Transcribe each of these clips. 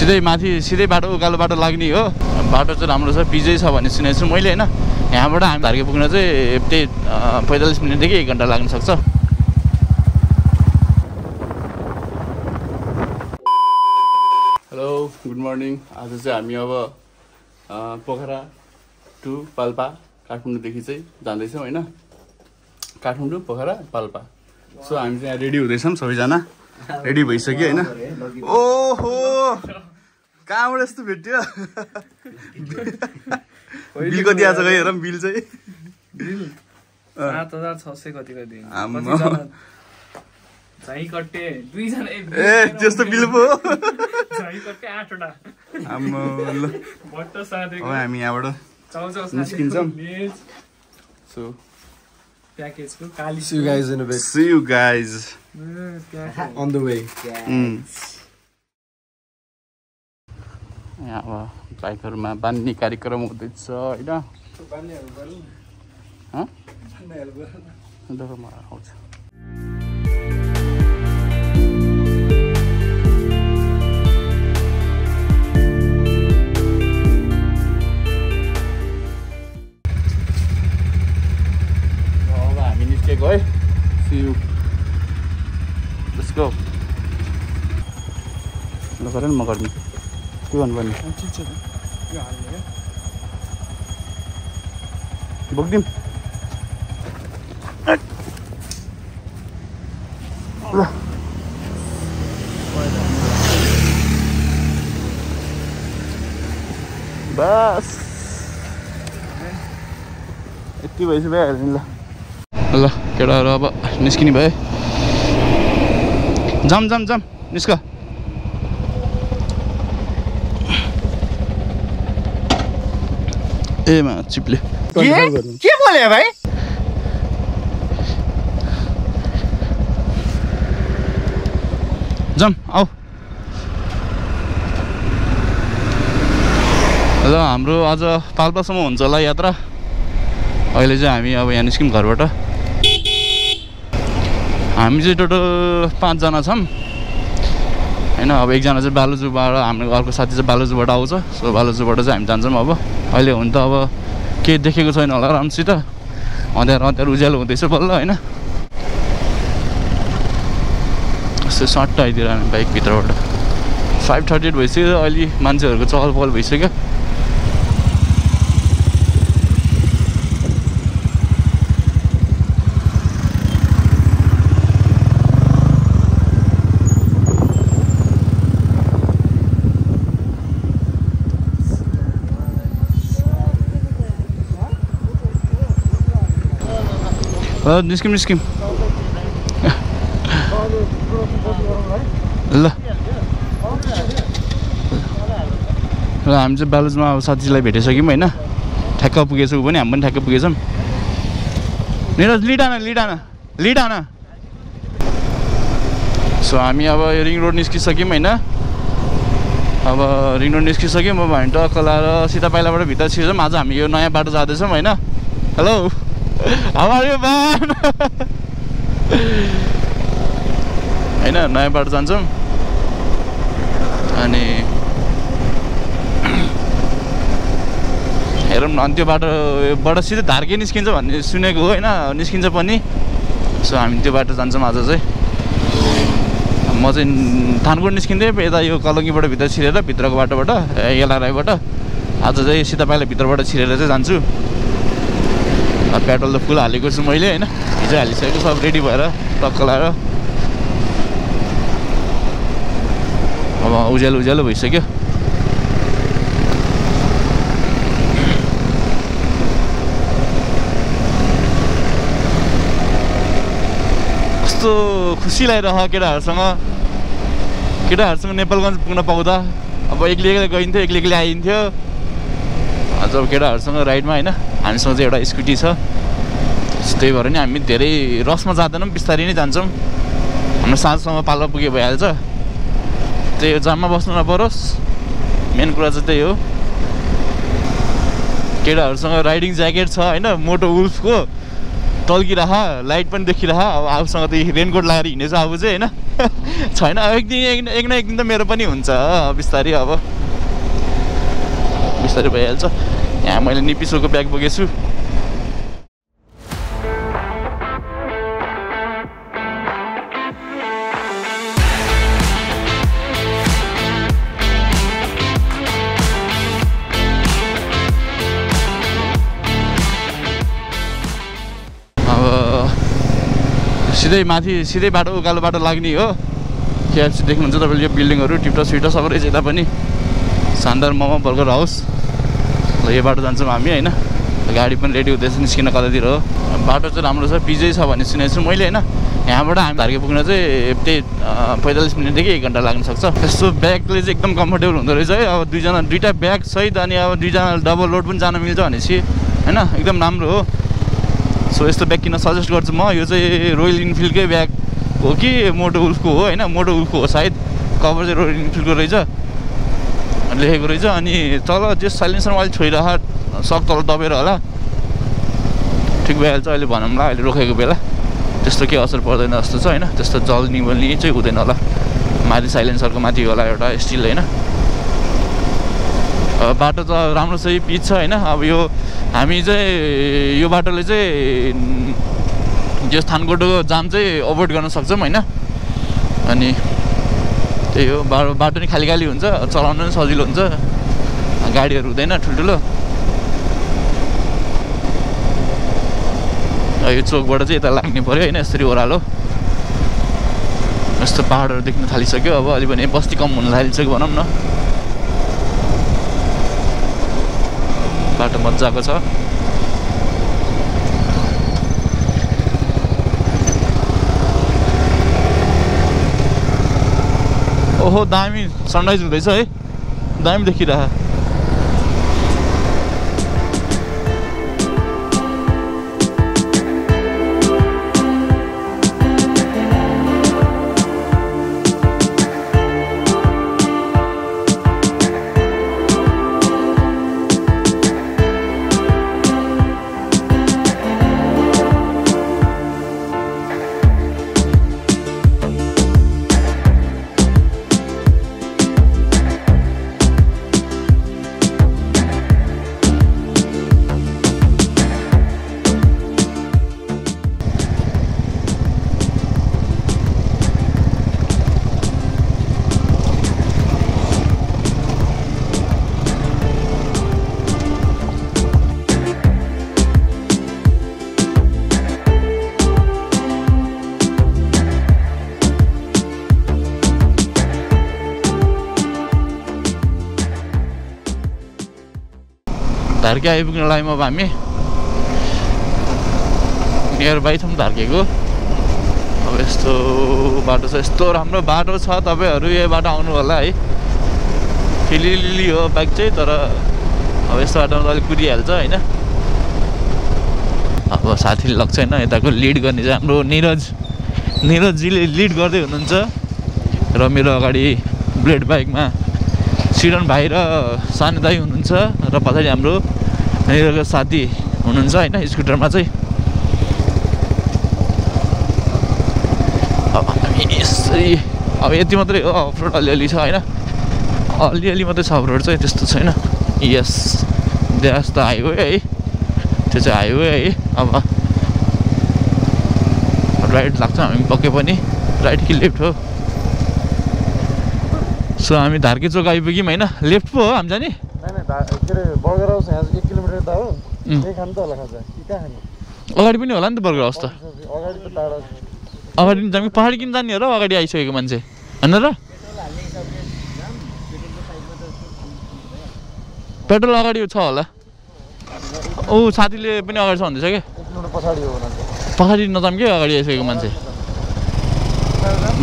सिधै माथि सिधै बाटो उकालो बाटो लाग्ने हो। बाटो चाहिँ राम्रो छ, बिजै छ भन्ने सुनेको छु मैले होइन। यहाँबाट हामी धार्के पुग्न चाहिँ त्यही 45 मिनटदेखि 1 घन्टा लाग्न सक्छ। Hello good morning. आज चाहिँ हामी अब पोखरा टु पाल्पा काठमाडौँदेखि चाहिँ जाँदैछौँ होइन। काठमाडौँ पोखरा पाल्पा। सो हामी चाहिँ रेडी हुँदैछौँ सबैजना, रेडी भइसक्यो होइन। ओहो कहाँबाट यस्तो भेट्यो? बिल कति आज गयो हेरौँ बिल चाहिँ। 7,600 कतिको दिनु ए त्यस्तो बिल पो हो। 8वटा हामी यहाँबाट निस्किन्छौँ। सो प्याकेजको काली See you guys in a bit. see you guys On the way. यहाँ अब बाइकहरूमा बान्ने कार्यक्रम हुँदैछ होइन। आउँछ है। See you. Let's go. ल गर न म गर्नु के भन्नुपर्ने बोक्दिउँ ल। बस यति भएपछि भइहाल्यो नि। ल केटाहरू अब निस्किने भयो। जाम जाम जाम निस्क। ए मा चिप्ले के बोले भाइ? जाम आऊ। ल हाम्रो आज पाल्पासम्म हुन्छ होला यात्रा। अहिले चाहिँ हामी अब यहाँ निस्क्यौँ घरबाट। हामी चाहिँ टोटल 5 जना छौँ होइन। अब एकजना चाहिँ बालुजुबाट, हाम्रो अर्को साथी चाहिँ बालुजुबाट आउँछ। सो बालुजुबाट चाहिँ हामी जान्छौँ। अब अहिले हुन त अब केही देखेको छैन होला राम्रोसित, अँध्यारो अँध्यारो उज्यालो हुँदैछ बल्ल होइन। यस्तो सट्ट आइदिएर हामी बाइकभित्रबाट 5:38 भइसक्यो। अहिले मान्छेहरूको चहल पहल भइसक्यो। निस्किम निस्किम ल। र हामी चाहिँ बालुजमा अब साथीलाई भेटिसक्यौँ होइन। ठ्याक्क पुगेछौँ पनि, हामी पनि ठ्याक्क पुगेछौँ। निरज लिडाना लिडाना लिडाना। सो हामी अब रिङ रोड निस्किसक्यौँ होइन। अब रिङ रोड निस्किसक्यौँ। अब हामी टक्क लाएर सिधा पाइलाबाट भित्र छिर्छौँ। आज हामी यो नयाँ बाटो जाँदैछौँ होइन। Hello how are you man? होइन नयाँ बाटो जान्छौँ। अनि हेरौँ न, अनि त्यो बाटोबाट सिधै धार्के निस्किन्छ भन्ने सुनेको हो होइन। निस्किन्छ पनि। सो हामी त्यो बाटो जान्छौँ आज चाहिँ। म चाहिँ थानकोट निस्किँदै यता यो कलङ्गीबाट भित्र छिरेर भित्रको बाटोबाट एलआरआईबाट आज चाहिँ सिधा पाइला भित्रबाट छिरेर चाहिँ जान्छु। पेट्रोल त फुल हालेको छु मैले होइन। हिजो हालिसकेको सब रेडी भएर टक्क लाएर अब उज्यालो उज्यालो भइसक्यो। कस्तो खुसी लागिरह केटाहरूसँग नेपालगञ्ज पुग्न पाउँदा। अब एक्लै एक्लै गइन्थ्यो, एक्लै एक्लै आइन्थ्यो। आज अब केटाहरूसँग राइडमा होइन। हामीसँग चाहिँ एउटा स्कुटी छ। त्यही भएर नि हामी धेरै रसमा जाँदैनौँ, बिस्तारै नै जान्छौँ। हाम्रो साँझसम्म पाल्पा पुगे भइहाल्छ। त्यही हो, जाममा बस्नु नपरोस्, मेन कुरा चाहिँ त्यही हो। केटाहरूसँग राइडिङ ज्याकेट छ होइन, मोटो वुल्फको टल्किरह लाइट पनि देखिरह अब आफूसँग त रेनकोट लगाएर हिँडेछ अब चाहिँ होइन छैन एक दिन एक न एक दिन त मेरो पनि हुन्छ बिस्तारै अब बिस्तारै भइहाल्छ यहाँ मैले निपिसोको ब्याग बोकेछु सिधै माथि सिधै बाटो उकालो बाटो लाग्ने हो केएफसी देख्नुहुन्छ तपाईँले यो बिल्डिङहरू टिप्टा सिप्टा सबै रहेछ यता पनि शानदार मोमो बर्गर हाउस ल यो बाटो जान्छौँ हामी होइन गाडी पनि रेडी हुँदैछ निस्किन कतातिर हो बाटो चाहिँ राम्रो छ पिजै छ भन्ने सुनेको छु मैले होइन यहाँबाट हामी धार्के पुग्न चाहिँ त्यही 45 मिनटदेखि 1 घन्टा लाग्न सक्छ यस्तो ब्यागले चाहिँ एकदम कम्फर्टेबल हुँदो रहेछ है अब दुईटा ब्याग सहित अनि अब दुईजना डबल लोड पनि जान मिल्छ भनेपछि होइन एकदम राम्रो हो सो यस्तो ब्याग किन सजेस्ट गर्छु म यो चाहिँ रोयल इनफिल्डकै ब्याग हो कि मोटो उल्फको हो होइन मोटो उल्फको हो सायद कभर चाहिँ रोयल इनफिल्डको रहेछ लेखेको रहेछ अनि तल त्यो साइलेन्सरमा अलिक छोइरह सक तल दबेर होला ठिक भइहाल्छ अहिले भनौँ ल अहिले रोकेको बेला त्यस्तो केही असर पर्दैन जस्तो छ होइन त्यस्तो जल्नी बल्नी चाहिँ हुँदैन होला माथि साइलेन्सरको माथि होला एउटा स्टिल होइन बाटो त राम्रो छ पिच छ होइन अब यो हामी चाहिँ यो बाटोले चाहिँ जो थानकोटको जाम चाहिँ अभोइड गर्न सक्छौँ होइन अनि त्यही हो बाटो नि खाली खाली हुन्छ चलाउन पनि सजिलो हुन्छ गाडीहरू हुँदैन ठुल्ठुलो यो चोकबाट चाहिँ यता लाग्ने पऱ्यो होइन यसरी ओह्रालो यस्तो पाहाडहरू देख्न थालिसक्यो अब अलि पनि बस्ती कम हुन थालिसक्यो भनौँ न बाटो मजाको छ ओहो दामी सनराइज हुँदैछ है दामी देखिरह धार्के आइपुग्न लाग्यौँ अब हामी नियर बाई छौँ धार्केको अब यस्तो बाटो छ यस्तो राम्रो बाटो छ तपाईँहरू यो बाटो आउनु होला है फिलिली हो बाइक चाहिँ तर अब यस्तो बाटोमा त अलिक कुदिहाल्छ होइन अब साथीले लग्छ होइन यताको लिड गर्ने चाहिँ हाम्रो निरजजीले लिड गर्दै हुनुहुन्छ र मेरो अगाडि ब्लेड बाइकमा सिडन भाइ र सानो दाइ हुनुहुन्छ र पछाडि हाम्रो निरजको साथी हुनुहुन्छ होइन स्कुटरमा चाहिँ अब हामी यसरी अब यति मात्रै हो अफरोड अलिअलि छ होइन अलिअलि मात्रै छ अफरोड चाहिँ त्यस्तो छैन यस द्यास त हाइवे है त्यो चाहिँ हाइवे है अब राइट लाग्छ हामी पक्कै पनि राइट कि लेफ्ट हो सो हामी धार्के चोक आइपुग्यौँ होइन लेफ्ट पो हो हामी जाने बर्गर हाउस यहाँ 1 किलोमिटर त हो त्यही खानु त होला खाजा कि कहाँ खानु अगाडि पनि होला नि त बर्गर हाउस त अगाडि त टाढा अगाडि पनि जाने पहाडी किन जाने हो र अगाडि आइसकेको मान्छे होइन र पेट्रोल अगाडि छ होला ऊ साथीले पनि अगाडि छ भन्दैछ क्या पछाडि हो पछाडि नजाम कि अगाडि आइसकेको मान्छे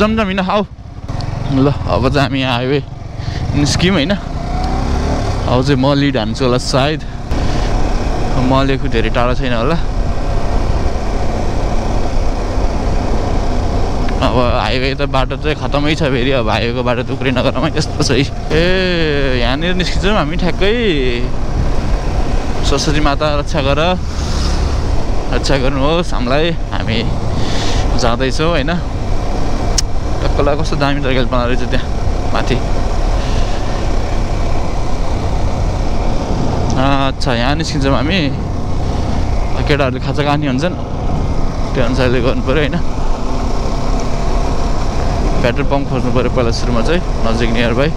जमजम हिँड आऊ ल अब चाहिँ हामी हाइवे निस्क्यौँ होइन अब चाहिँ म लिड हान्छु होला सायद मलेको धेरै टाढा छैन होला अब हाइवे त बाटो चाहिँ खतमै छ फेरि अब हाइवेको बाटो टुक्रै नगरमा यस्तो छ ए यहाँनिर निस्किन्छौँ हामी ठ्याक्कै सरस्वती माता रक्षा गर रक्षा गर्नुहोस् हामीलाई। हामी जाँदैछौँ होइन। टक्कला कस्तो दामी तरकारी बनाएको रहेछ त्यहाँ माथि। अच्छा यहाँ निस्किन्छौँ हामी। केटाहरूले खाजा खाने हुन्छन् त्यो अनुसारले गर्नु पऱ्यो होइन। पेट्रोल पम्प खोज्नु पऱ्यो पहिला सुरुमा चाहिँ नजिक नियर बाई।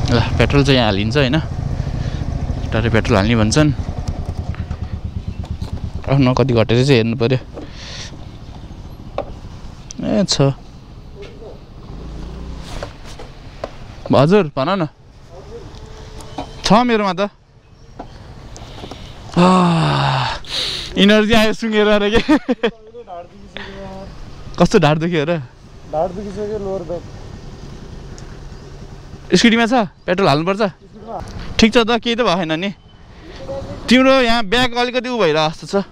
ल पेट्रोल चाहिँ यहाँ हालिन्छ होइन। केटाहरूले पेट्रोल हाल्ने भन्छन्। आफ्नो कति घटेर चाहिँ हेर्नु पऱ्यो। ए छ हजुर भन न। छ मेरोमा त। इनर्जी आयो सुँगेर अरे के कस्तो ढाड दुख्यो र? ढाड दुखिसक्यो लोवर ब्याक। स्कुटीमा छ पेट्रोल हाल्नुपर्छ। ठिक छ त केही त भएन नि। तिम्रो यहाँ ब्याग अलिकति उ भइरहेको जस्तो छ।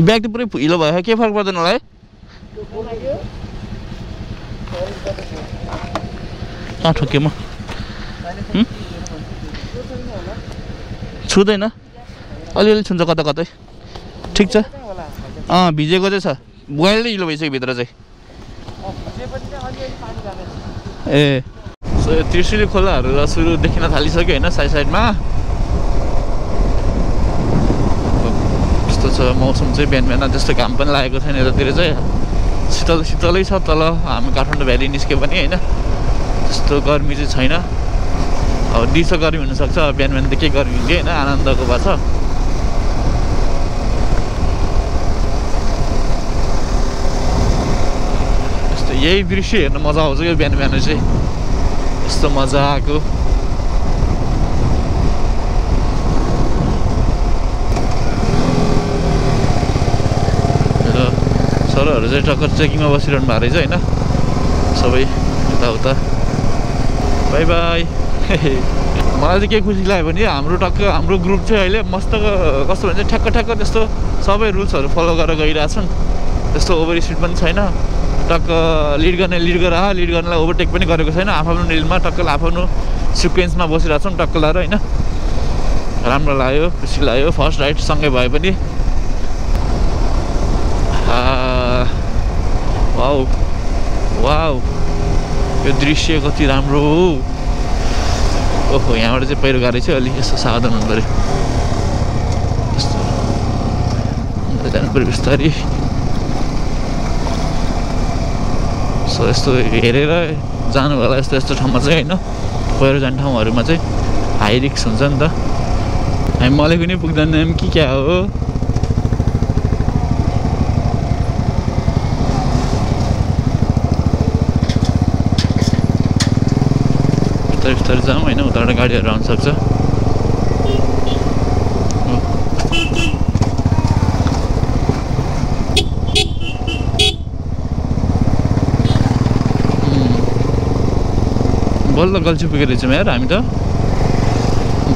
ब्याग त पुरै हिलो भयो के फरक पर्दैन होला है। कहाँ ठोक्यो म? छुँदैन अलिअलि छुन्छ कता कतै। ठिक छ भिजेको चाहिँ छ। बोइलै हिलो भइसक्यो भित्र चाहिँ। ए सो यो त्रिशुली खोलाहरू र सुरु देखिन थालिसक्यो होइन साइड साइडमा। यस्तो छ मौसम चाहिँ बिहान बिहान त्यस्तो घाम पनि लागेको छैन यतातिर चाहिँ। शीतल शीतलै छ तल हामी काठमाडौँ भ्याली निस्क्यो भने होइन। त्यस्तो गर्मी चाहिँ छैन। अब दिउँसो गर्मी हुनसक्छ बिहान बिहान त के गर्मी हुन्थ्यो होइन आनन्दको भए छ। यस्तो यही दृश्य हेर्न मजा आउँछ क्या बिहान बिहान चाहिँ। यस्तो मजाको सरहरू चाहिँ टक्कर चेकिङमा बसिरहनु भएको रहेछ होइन सबै यताउता। By by. मलाई चाहिँ के खुसी लाग्यो भने हाम्रो हाम्रो ग्रुप चाहिँ अहिले मस्त कस्तो भन्छ ठ्याक्क ठ्याक्क त्यस्तो सबै रुल्सहरू फलो गरेर गइरहेछन्। त्यस्तो ओभर स्पिड पनि छैन। टक्क लिड गर्ने लिड गरेर लिड गर्नलाई ओभरटेक पनि गरेको छैन। आफ्नो रिलमा टक्क आफ्नो सिक्वेन्समा बसिरहेको छौँ टक्क लाएर होइन। राम्रो लाग्यो खुसी लाग्यो। फर्स्ट राइड सँगै भए पनि। वाउ वाउ यो दृश्य कति राम्रो हो। ओहो यहाँबाट चाहिँ पहिरो गाडी चाहिँ अलिक यस्तो सावधान हुनु पऱ्यो। यस्तो जानु पऱ्यो बिस्तारै। सो यस्तो हेरेर जानु होला यस्तो यस्तो ठाउँमा चाहिँ होइन। पहिरो जाने ठाउँहरूमा चाहिँ हाई रिस्क हुन्छ नि त। हामी मलाई पनि पुग्दैनौँ कि क्या हो। बिस्तारै जाऊँ होइन उताबाट गाडीहरू आउनु सक्छ। बल्ल गल्छी पुगेर रहेछौँ यार हामी त।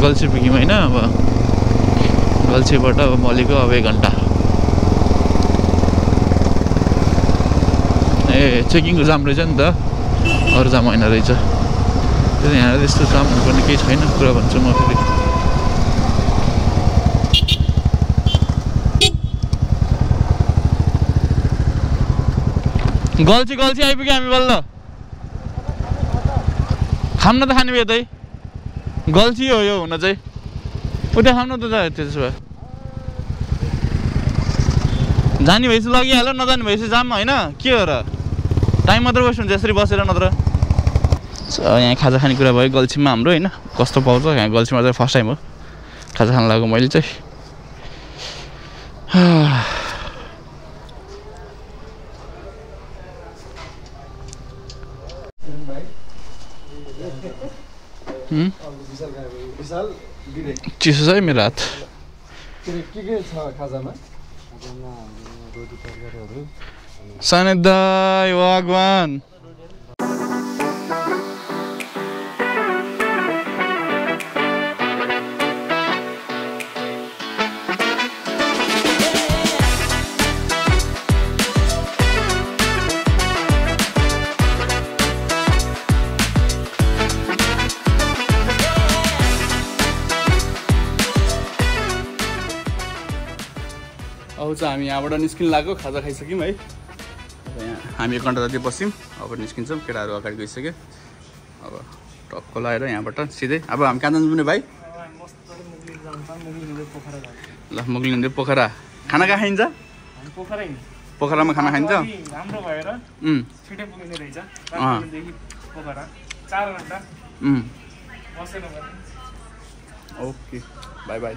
गल्छी पुग्यौँ होइन। अब गल्छीबाट अब मलीको अब 1 घन्टा। ए चेकिङको जाम रहेछ नि त अरू जाम होइन रहेछ। त्यो यहाँ त्यस्तो जाम हुनुपर्ने केही छैन कुरा भन्छु म फेरि। गल्छी गल्छी आइपुग्यो हामी बल्ल। खाम्न त खाने बेतै गल्छी हो यो हुन चाहिँ। उता खाम्न त त्यसो भए जाने भएपछि लगिहाल्यो नजाने भएपछि जाम होइन के हो र। टाइम मात्र वेस्ट हुन्छ यसरी बसेर नत्र। यहाँ खाजा खाने कुरा भयो गल्छीमा हाम्रो होइन। कस्तो पाउँछ यहाँ गल्छीमा चाहिँ फर्स्ट टाइम हो खाजा खान लागेको मैले चाहिँ। चिसो छ है मेरो हात। के छ खाजामा? साने दाई वागवान। अब चाहिँ हामी यहाँबाट निस्किनु लाग्यो खाजा खाइसक्यौँ है यहाँ हामी 1 घन्टा जति बस्यौँ अब निस्किन्छौँ केटाहरू अगाडि गइसक्यो अब टक्क लगाएर यहाँबाट सिधै अब हामी कहाँ जान्छौँ भाइ ल मुगलिन पोखरा खाना कहाँ खाइन्छ पोखरामा खाना खाइन्छ राम्रो भएर छिटै पुगिने रहेछ पोखरा 4 घन्टा बसेन भने ओके बाई बाई